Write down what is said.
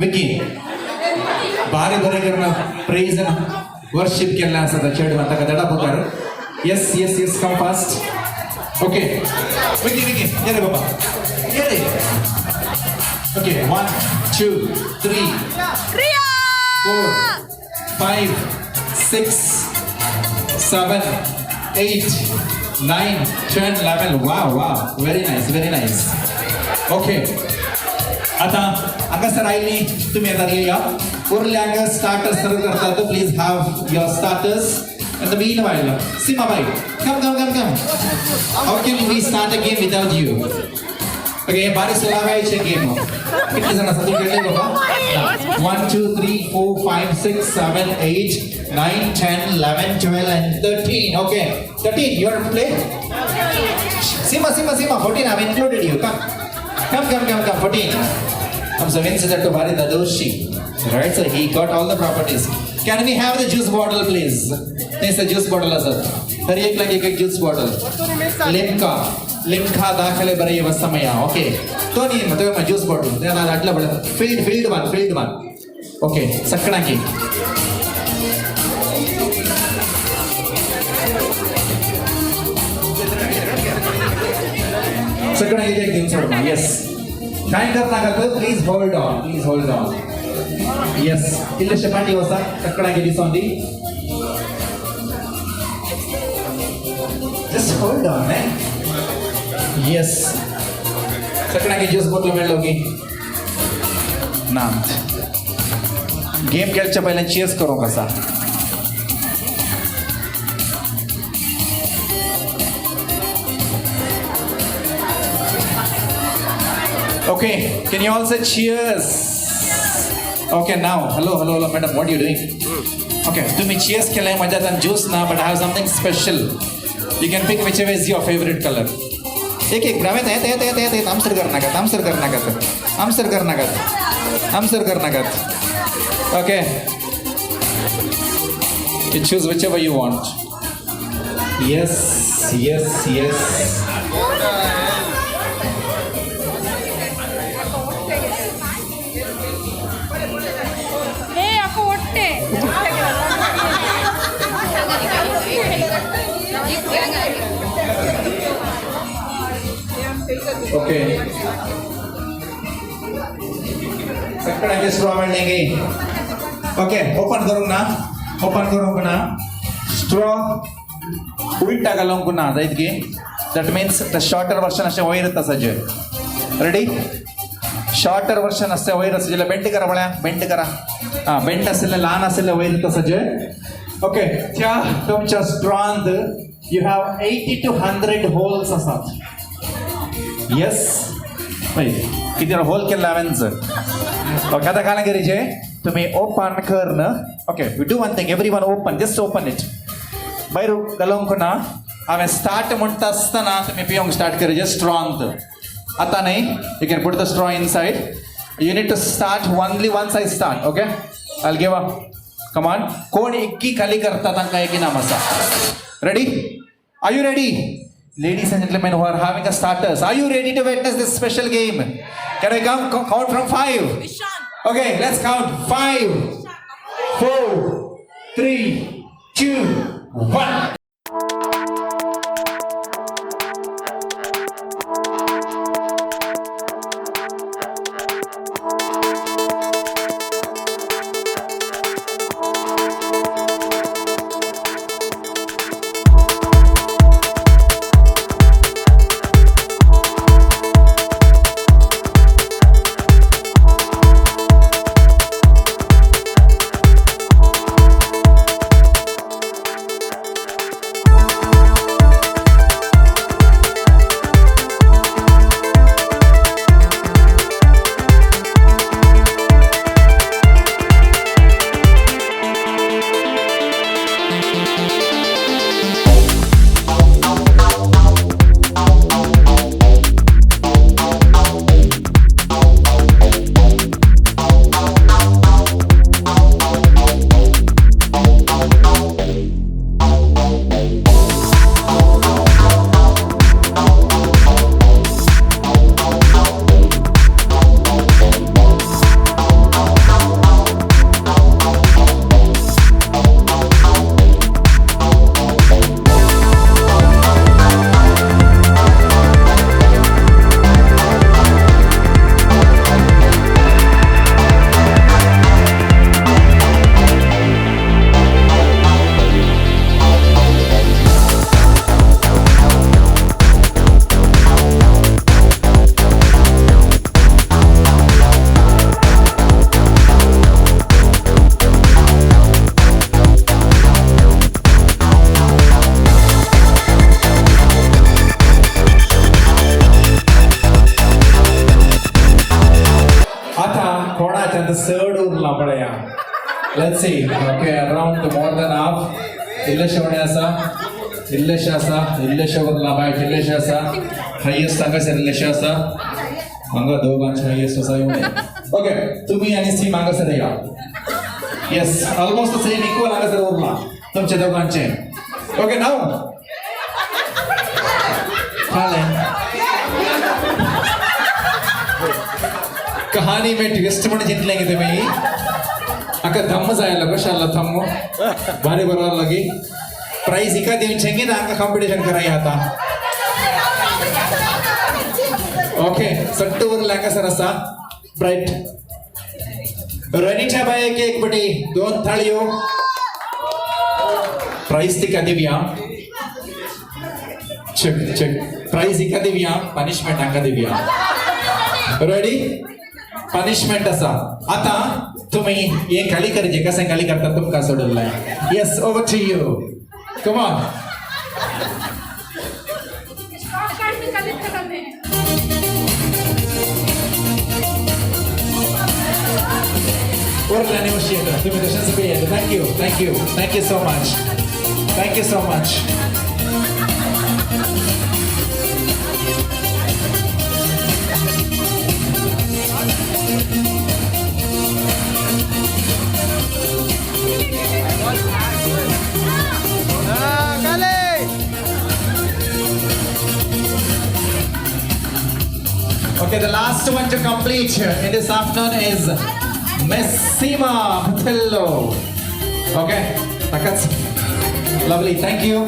Vicky बारी बरें करून प्रेज वर्शिप केल्लें आसा चेडवान ताका धडा बुकार. Yes yes yes, come fast. Okay Vicky Vicky ये रे बाबा, ये रे. Okay, 1 2 3 4 5 6 7 8 9 10 11. Wow wow, very nice very nice. Okay, आता हांगासर आयली तुमी आतां येया. उरल्यांक स्टार्टर्स सर्व करतात. Please have your starters. And the meanwhile, Seema bye, come come come come. How can we start a game without you? Okay, हे बारीक सुलावायचे गेम. कितले जाण आसा तूं खेळ्ळे बाबा? 1 2 3 4 5 6 7 8 9 10 11 12 and 13. Okay, 13, you want to play? Seema Seema Seema, 14, I have included you. Come come come come come, 14. आमचो Vince to बारी ददोशी, right? So he got all the properties. Can we have the juice bottle please? थंयसर juice bottle आसात, हर एक लाग एक एक juice bottle. Limca Limca दाखले बरें समय. ओके, तो न्ही तुवें ज्यूस बॉटल तें हाडला पळय. Filled filled one filled one. Okay, सकणाकी सगळ्यांक एक एक दिवन सोड. येस, काय करनाका, please hold on, please hold on. Yes, इल्लेशे फाटी वचा, सगळ्यांक दिसोन दी. Just hold on man. Yes, सगळ्यांक ज्यूस बॉटल मेळ्ळो की ना? गेम खेळच्या पयल्यान चियर्स करूंक आसा. Okay, can you all say cheers? Okay, now, hello, hello, hello, madam, what are you doing? Okay, तुम्ही cheers केलंय माझ्या हातान ज्यूस ना, but I have something special. You can pick whichever is your favorite color. एक एक ब्रावेत येत येत येत येत, आमसर करनाकात, आमसर करनाकात, आमसर करनाकात, आमसर करनाकात. Okay, you choose whichever you want. Yes yes yes. हे अको ಒಟ್ಟೆ. ओके, सगळ्यांचे स्ट्रॉ मेळ्ळें. ओके, ओपन करूंक ना, ओपन करूंक ना. स्ट्रॉ उलटा घालूंक ना जायत की, that means the shorter version अशें वयर येता सजे. रेडी? शॉर्टर वर्शन अशें वयर आसा जाल्यार बेंड करा पळया, बेंड करा. आं, बेंड आशिल्लें ल्हान आशिल्लें वयर येता सजे. ओके, त्या तुमच्या स्ट्रॉंत you have 80 to 100 holes आसात. येस, पळय कितें होल केल्लें हांवें. ओके, आतां कांय गरजें तुमी ओपन कर. Okay, we do one thing, every one open, just open it. भायर घालूंक ना. हांवें स्टार्ट म्हणटा आसतना तुमी पिवंक स्टार्ट करचें स्ट्रॉंत. आतां न्ही, you can put the straw inside. You need to start only once I start. Okay, I give a command. कोण एकी खाली करता तांकां एक इनाम आसा. Ready? Are you ready? Ladies and gentlemen who are having a starters, are you ready to witness this special game? Can I count from 5? Okay, let's count. 5, 4, 3, 2, 1. कोणाच्यान चड उरला पळया. Let's see. Okay, around more than half. इल्लेशे उणें आसा, इल्लेशे आसा, इल्लेशे उरला बाय, इल्लेशे आसा. Highest हांगासर इल्लेशे आसा. हांगा दोगांचे हायेस्ट आसा उणें. ओके, तुमी आनी सीम हांगासर या. येस, ऑलमोस्ट सेम इक्वल हांगासर उरला तुमच्या दोगांचे. ओके, नाव खालें. कहानी में ट्विस्ट म्हणून जिंकले की तुम्ही. आका धम्म जायला कशाला थम्म भारी बरोबर लगी. प्राईज इका दिवचें की ना हांगा कॉम्पिटिशन कराय आता. ओके, सट्ट उरले हांगासर आसा. ब्रायट रनीच्या बायक एक बटी दोन थाळयो. प्राईज तिका दिवया. Check check. प्राईज हिका दिवया, पनिशमेंट हांगा दिवया. रेडी? पनिशमेंट आसा. आता तुम्ही हे खाली करचे, कशें खाली करता तुमकां सोडून. Yes, over to you. Come on. Card निकाले खत्म है. उरले निमिष येता तुम्ही तशेंच पे येता. Thank you, thank you, thank you so much, thank you so much. Ah, kali! Okay, the last one to complete in this afternoon is Miss Seema Patillo. Okay, that's lovely. Thank you.